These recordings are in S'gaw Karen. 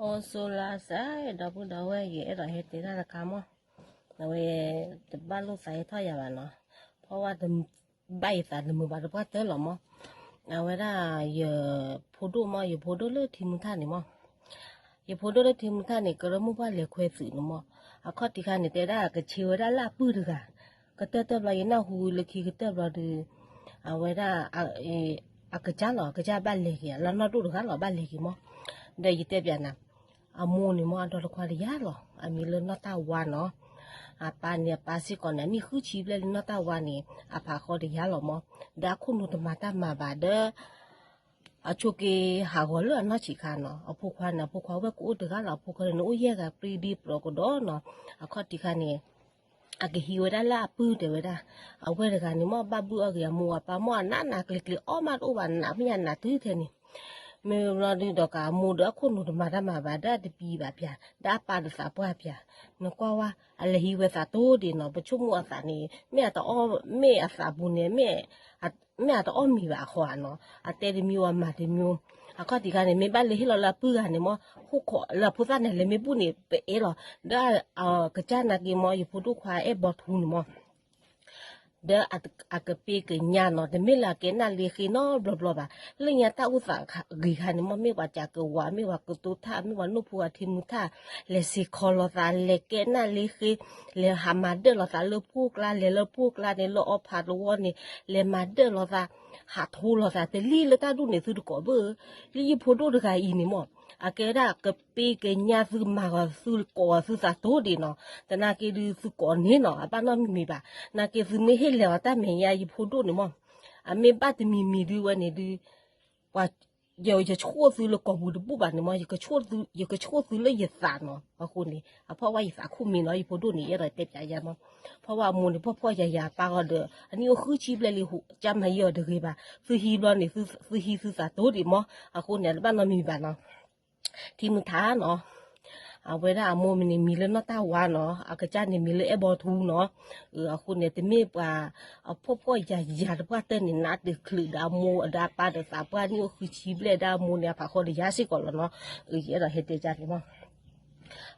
အိၣ်ဆိလၢစဲ ဒီပုၢ်ဒီဝဲၢ် ယအဲၣ်ဒိးဟဲတဲတၢ်တခါမး, အဝဲ တဘၣ်လိာ်သးဟဲထီၣ်ယၤဘၣ်နီၤ, ဖီဝါတဘၣ်ယသးတမုာ်ဘၣ်တပှၢ်တၢၢ်လီၤမး, အဝဲဒၣ်ယဖိဒိၣ်မး ယဖိဒိၣ်လၢထံမူထၣ်န့ၣ်မး, ယဖိဒိၣ်လၢထံမူထၣ်န့ၣ် ကရၢမိၢ်ပှၢ်လဲၤခွဲသုးန့ၣ်မး, အခီၣ်ထံးခါန့ၣ် တဲဒၣ်ကဆ့ဝဲဒၣ်လၢအပုၢ်တဂၤ, ကတၢၢ်တၢၢ်ဘျီ ယနၢ်ဟူလၢခံကတၢၢ်ဘျီဒီး အဝဲဒၣ် အကစၢ်လီၤ အကစၢ်ဘၣ်လဲၤက့ၤ လၢနီၢ်ဒိၣ်တဂၤလီၤ ဘၣ်လဲၤက့ၤမး, ဒီးယတဲပျးနၤ, အမိၢ်န့ၣ်မး အဒီတခွါတယၤလီၤ အမံၤလၢနီၢ်တၢ်ဝါနီၤ, အပၢ်န့ၣ် အပၢ်စ့ၢ်ကီးန့ၣ် အမ့ၢ်ဃုဆံဘျဲၣ်လၢနီၢ်တၢ်ဝါန့ၣ် အဖးဃီတယၤလီၤမး, ဒီးအခိၣ်နူာ်တမၤတၢ်မၤဘၣ်ဒီး အဆိးက့ၤဟးဂီၤလၢအနီၢ်ဆံးခါနီၤ, အဖိခွါန့ၣ် အဖိခွါဝဲၢ်ကအိၣ်တဂၤလီၤ, အဖိခွါန့ၣ်အိၣ်ယဲၢ်ဂၤ ပြံဒ့ပျီကဒီးနီၤ, အခီၣ်ထံးခါန့ၣ် အကဟံးဝဲဒၣ်လၢအပုၢ်တဲဝဲဒၣ်, အဝဲၢ်တဂၤန့ၣ်မး ဘၣ်ဘုၣ်အီၣ်က့ၤအမိၢ်အပၢ်မး အနးနးကျံၤကျံၤ အီၣ်မးတအိၣ်ဘၣ် နးမ့ၢ်ညါနးတုၤထဲန့ၣ်, မ့ၢ်ဘျီဒုးဒီးကးအမိၢ်ဒီး အခိၣ်နူာ်တမၤတၢ်မၤဘၣ် ဒီးတပံၤဘၣ်ပျၢ် ဒီးအပၢ်ဒီးသးပှၢ်ပျၢ်, နကွၢ်ဝဲ အလဲၤဟံးဝဲသးတိဒံးနီၤ, ပဆိကမိၣ်အသးန့ၣ် မ့ၢ်အတအီၣ် မ့ၢ်အသးပူၤန့ၣ် မ့ၢ်အတအီၣ်မ့ၤဘၣ်အဃီဧါနီၤ, အတဲတမံၤဝဲမၤတမံၤ, အခီၣ်ထံးခါန့ၣ် မ့ၢ်ဘၣ်လဲၤဟ့ၣ်လီၤလၢအပုၢ်ဂၤန့ၣ်မး ဟီၣ်ခိၣ်လၢအဖိသၣ်န့ၣ် လဲၤမ့ၢ်ဘူၣ်န့ၣ် ပအဲၣ်လီၤ, ဒီးကစၢ်နာ်က့မး ယဖိဒိၣ်ခွါအဲၣ်ဘီထူန့ၣ်မး ဒီးအကပ့ၤကညါနီၤ, တမ့ၢ်လၢအကဲနၣ်လ့ဃ့နီတဘျီဘျီဘၣ်, လၢညါတၢ်အိၣ်သးဂ့ၤခါန့ၣ်မး မ့ၢ်ပှၤစးကဝး မ့ၢ်ပှၤကတိၤထၣ် မ့ၢ်ပှၤနီၢ်ဖိအထံမူထၣ်, လဲၤစ့ၢ်ကီးလိာ်သး လဲၤကဲနၣ်လ့ဃ့, လဲၤဟးမၤဒၢၣ်လိာ်သးလၢပှိၢ်ကျါ, လဲၤလၢပှိၢ်ကျါန့ၣ် လၢအီဖးတဝီန့ၣ် လဲၤမၤဒၢၣ်လိာ်သး, ဟးထိလိာ်သး တလံလၢတၢ်ဒူၣ်န့ၣ် သုတကိးဘၣ်, လၢယဖိဒိၣ်တဂၤအံၤန့ၣ်မး အကဲဒၣ်ကပ့ၤကညါသုမၤဂီၤ သုကိးသုသးတိဒံးနီၤ, သနာ်က့ဒုးသုကိးန့ၣ်နီၤ အဘၣ်နီတမံၤမံၤဘၣ်, နာ်က့သုမ့ၢ်ဟ့ၣ်လဲၤအီၤတၢ်မဲာ်ညါ ယဖိဒိၣ်န့ၣ်မး, အမ့ၢ်ဘၣ်တမံၤမံၤဒုးဝဲန့ၣ်ဒုး ပှၤ ယ ယဆိၣ်သုလၢကိာ်ပူၤတဘူၣ်ဘၣ်န့ၣ်မး, ယကဆိၣ်သုလၢယသးနီၤ, အဃိန့ၣ် အဖီၣ်ဝဲယသးခိၣ်မံၤနီၤ, ယဖိဒိၣ်န့ၣ် ယအဲၣ်ဒိးတဲပျးယၤမး, ဖီၣ်ဝဲအမိၢ်န့ၣ် ဖှီၣ်ဖှီၣ်ယာ်ယာ် ပၢ်ဂီၢ်ဒီး အနံၣ်အိၣ်ဃုဆံဘျဲၣ်လံ ကၢ်မၤယံာ်အီၤတဂ့ၤဘၣ်, သုဟံးဘျီန့ၣ် သုဟံးသုသးတိဒံးမး, အဃိန့ၣ် တဘၣ်နီတမံၤဘၣ်နီၤ ထံမူထါနီၤ, အဝဲဒၣ်အမိၢ်န့ၣ်မံၤလၢနီၢ်တၢ်ဝါနီၤ, အကစၢ်န့ၣ်မံၤလၢအဲၣ်ဘီထူနီၤ, အဃိန့ၣ် တမ့ၢ်ပှၤ အဖှီၣ်ဖှီၣ်ယာ်ယာ်တပှၢ်တၢၢ်န့ၣ် နးတချုးဒီးအမိၢ်ဒီးအပၢ်ဒီးသးပှၢ် နံၣ်အိၣ်ဃုဆံဘျဲၣ်ဒီးအမိၢ်န့ၣ် အဖးဃီဒီးယၤစ့ၢ်ကီးလီၤနီၤ, ယအဲၣ်ဒိးဟဲတဲကန့ၣ်မး,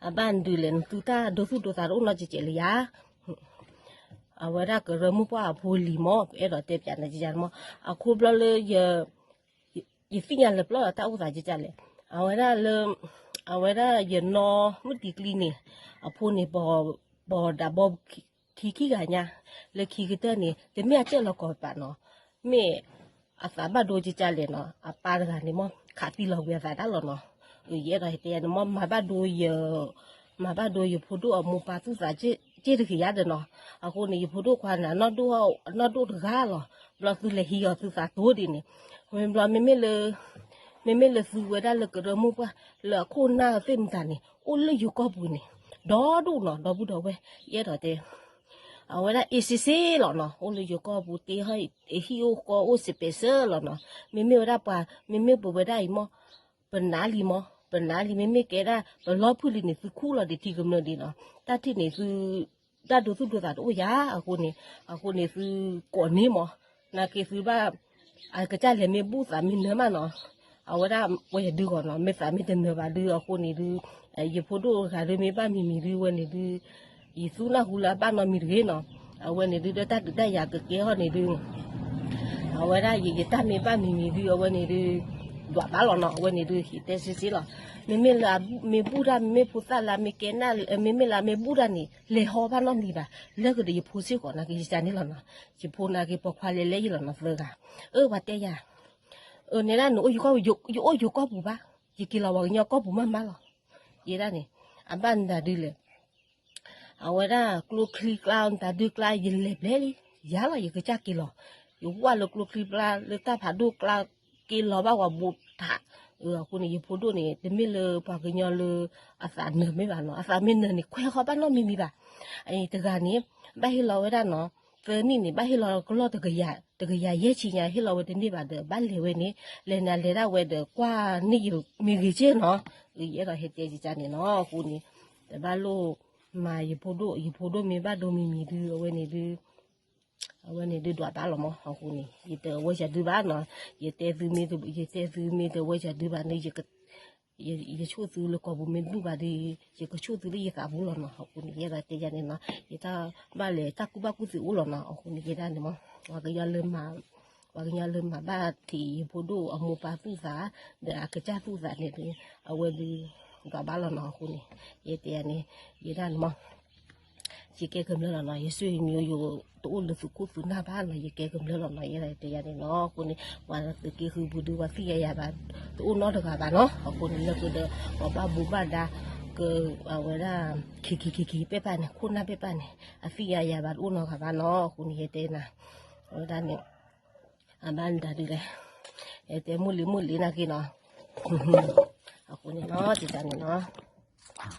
အဘၣ်ဒုးလဲၣ် နသုတၢ်ဒိသူၣ်ဒိသးတအိၣ်နီတစဲးလၢယၤ အဝဲဒၣ်ကရၢမိၢ်ပှၢ်အဖိလံၤမး ပအဲၣ်ဒိးတဲပျးနၤကန့ၣ်မး, အခိၣ်ဘျီလၢ ယသ့ၣ်ညါလၢပျီၢ်လီၤတၢ်အိၣ်သးကကလဲၣ်, အဝဲဒၣ်လၢ အဝဲဒၣ်ယနီၢ်မုၢ်တံၤကျံန့ၣ် အဖိန့ၣ် ပီၤဒးဘီခံခံဂၤညါ, လၢခံကတၢၢ်န့ၣ် တမ့ၢ်အကၢၣ်လီၤကီးပာ်နီၤ, မ့ၢ်အသးဘၣ်ဒိကကလဲၣ်နီၤ, အပၢ်တဂၤန့ၣ်မး ခးသံလီၤကွံာ်အသးဒၣ်လီၤနီၤ, ယအဲၣ်ဒိးဟဲတဲယၤန့ၣ်မး မၤဘၣ်ဒိယ မၤဘၣ်ဒိယဖိဒိၣ်အမိၢ်ပၢ်သူၣ်သးက့ၢ်တဂ့ၤယါဒီးနီၤ, အဃိန့ၣ် ယဖိဒိၣ်ခွါန့ၣ် အနီၢ်ဒိၣ်တဂၤလီၤ, ဘျီသုလဲၤဟံးအီၤသုသးတိဒ်န့ၣ်, ဝဲဘျီမ့မ့ၢ်လၢ မ့မ့ၢ်လၢသုဝဲဒၣ်လၢကရၢမိၢ်ပှၢ် လၢအခိၣ်နၢ်သ့ၣ်မတၤန့ၣ် အိၣ်လၢယိၤကီၢ်ပူၤန့ၣ် ဒီဒူၣ်နီၤ ဒီပုၢ်ဒီဝဲၢ် ယအဲၣ်ဒိးတဲ အဝဲဒၣ်အ့စ့စ့လီၤနီၤ, အိၣ်လၢယိၤကီၢ်ပူၤတ့ဟီၣ် ဟံၣ်အိၣ်ဃီအိၣ်စံးပဲးစၢလီၤနီၤ, မ့မ့ၢ်ဝဲဒၣ်ပှၤ မ့မ့ၢ်ပဝဲဒၣ်အံၤမး ပနးလံမး ပနးလံ မ့မ့ၢ်ကဲဒၣ်ပလီၢ်ဖုၣ်လံန့ၣ် သုခူၣ်လီၤဒံးထံကမျၢၢ်ဒံးနီၤ, တၢ်ထံၣ်န့ၣ်သု တၢ်ဒိသူၣ်ဒိသးတအိၣ်ယၤ အဃိန့ၣ် အဃိန့ၣ်သုကိးန့ၢ်မး, နာ်က့သုဘၣ် အကစၢ်လဲၤမ့ၢ်ဘူၣ်သးမ့ၢ်နၢၤမးနီၤ, အဝဲဒၣ်ဝဲယၤဒုးဂီၢ်နီၤ မ့ၢ်သးမ့ၢ်တနၢၤဘၣ်ဒုး အဃိန့ၣ်ဒုး ယဖိဒိၣ်တဂၤဒုးမ့ၢ်ဘၣ်မံၤမံၤဒုးဝဲန့ၣ်ဒုး ယသူၣ်နၢ်ဟူလၢအဘၣ်နီတမံၤတဂ့ၤနီၤ, အဝဲန့ၣ်ဒုး ဒီးတၢ်ဒုးတၢ်ယၤကကဲထီၣ်န့ၣ်ဒုး အဝဲဒၣ်ယ ယတၢ်မ့ၢ်ဘၣ်မံၤမံၤဒုး အဝဲန့ၣ်ဒုး ဒွးဘၣ်လီၤနီၤ, အဝဲန့ၣ်ဒုး ယတဲစ့စ့လီၤ, မ့မ့ၢ်လၢ မ့ၢ်ဘူၣ်တၢ် မ့မ့ၢ်ဖိသၣ်လၢမ့ၢ်ကဲနၣ် မ့မ့ၢ်လၢမ့ၢ်ဘူၣ်တၢ်န့ၣ် လဲၤဟီဘၣ်နီတမံၤဘၣ်, လၢကဒီးယဖိစ့ၢ်ကီးနာ်က့ယကန့ၣ်လီၤနီၤ, ယဖိနာ်က့ပိာ်ခွါလဲၤလဲၤယလီၤနီၤသၢဂၤ, အၢ ပှၤတဲယၤ အၢ နဲဒၣ်နအိၣ်ယိၤကီၢ်ပူၤ ယအိၣ်ယိၤကီၢ်ပူၤဘၣ်, ယက့ၤလီၤပှၤကညီကီၢ်ပူၤမးမးလီၤ, ယဲဒၣ်န့ၣ် အဘၣ်နတၢ်ဒုးလဲၣ် အဝဲဒၣ်ကျိချံကျါ နတၢ်ဒုးကျါ ယလဲၤဘျဲလံ, ယၤလီၤ ယကစၢ်က့ၤလီၤ, ယဝၢ်လၢကျိချံကျါ လၢတၢ်ဖးဒိၣ်ကျါ က့ၤလီၤဘၣ်ဝဲဘူးထး, အဃိန့ၣ် ယဖိဒိၣ်န့ၣ် တမ့ၢ်လၢပှၤကညီလၢ အသးနၢၤမ့ၢ်ဘၣ်နီၤ, အသးမ့ၢ်နၢၤန့ၣ် ခွဲးဃီဘၣ်နီတမံၤမံၤဘၣ်, အတဂၤန့ၣ် ဘၣ်ဟ့ၣ်လီၤဝဲဒၣ်နီၤ, သၢနံၣ်န့ၣ် ဘၣ်ဟ့ၣ်လီၤကလီၢ်တကယၤ တကယၤယဲၢ်ဆံညါ ဟ့ၣ်လီၤဝဲတန့ၢ်ဘၣ်ဒီး ဘၣ်လဲၤဝဲန့ၣ် လဲၤနၤလဲၤဒၣ်ဝဲဒီး ကွၢ်န့ၢ်ယမ့ၢ်ဂ့ၤက့ၢ်နီၤ, ယအဲၣ်ဒိးဟဲတဲယကန့ၣ်နီၤ, အဃိန့ၣ် တဘၣ်လိၣ်မၤယဖိဒိၣ် ယဖိဒိၣ်မ့ၢ်ဘၣ်ဒိမံၤမံၤဒုး အဝဲန့ၣ်ဒုး အဝဲန့ၣ်ဒုးဒွးဘၣ်လီၤမး, အဃိန့ၣ် ယတအဝဲယၤဒုးဘၣ်နီၤ, ယတဲသုမ့ၢ် ယတဲသုမ့ၢ်တဝဲယၤဒုးဘၣ်န့ၣ် ယက ယဆိၣ်သုလၢကိာ်ပူၤမ့ၢ်ဒူၣ်ဘၣ်ဒီး ယကဆိၣ်သုလၢယသးပူၤလီၤနီၤ. အဃိန့ၣ် ယဲဒၣ်တဲယၤန့ၣ်နီၤ, ယတၢ်ဘၣ်လဲၤတၢ်ကူၣ်ဘၣ်ကူၣ်သ့အိၣ်လီၤနီၤ. အဃိန့ၣ် ယဲဒၣ်န့ၣ်မး, ပှၤကညီလၢမၤဘၣ်ထံးယဖိဒိၣ်အမိၢ်ပၢ်သူၣ်သး ဒီးအကစၢ်သူၣ်သးန့ၣ်ဒီး အဝဲဒုးဒွးဘၣ်လီၤနီၤ. အဃိန့ၣ် ယဲတဲယၤန့ၣ် ယဲဒၣ်န့ၣ်မး ယကဲကမျၢၢ်လီၤနီၤ. ယဆွေမျိုး ယတအိၣ်လၢသုးခိၣ်သုးနၢ်ဘၣ်နီၤ. ယကဲကမျၢၢ်လီၤနီၤ. ယဲဒၣ်တဲယၤန့ၣ်နီၤ. အဃိန့ၣ် ပှၤသုးက့ဃုပူၤဒုး ပှၤသ့ၣ်ညါယၤဘၣ် တအိၣ်နီတဂၤဘၣ်နီၤ. အဃိန့ၣ် လၢကဒီး ပှၤဘၣ်မူဘၣ်ဒါ က အဝဲဒၣ် ခံခံခံခံပဲာ်ပၢ်န့ၣ် ခိၣ်နၢ်ပဲာ်ပၢ်န့ၣ် အသ့ၣ်ညါယၤဘၣ်တအိၣ်နီတဂၤဘၣ်နီၤ. အဃိန့ၣ် ယဲတဲနၤ အဝဲဒၣ်န့ၣ် အဘၣ်နတၤဒုးလဲၣ်, ယတဲမိၢ်လံၤမိၢ်လံၤနာ်က့နီၤ. အဃိန့ၣ်နီၤ တတၢ်န့ၣ်နီၤ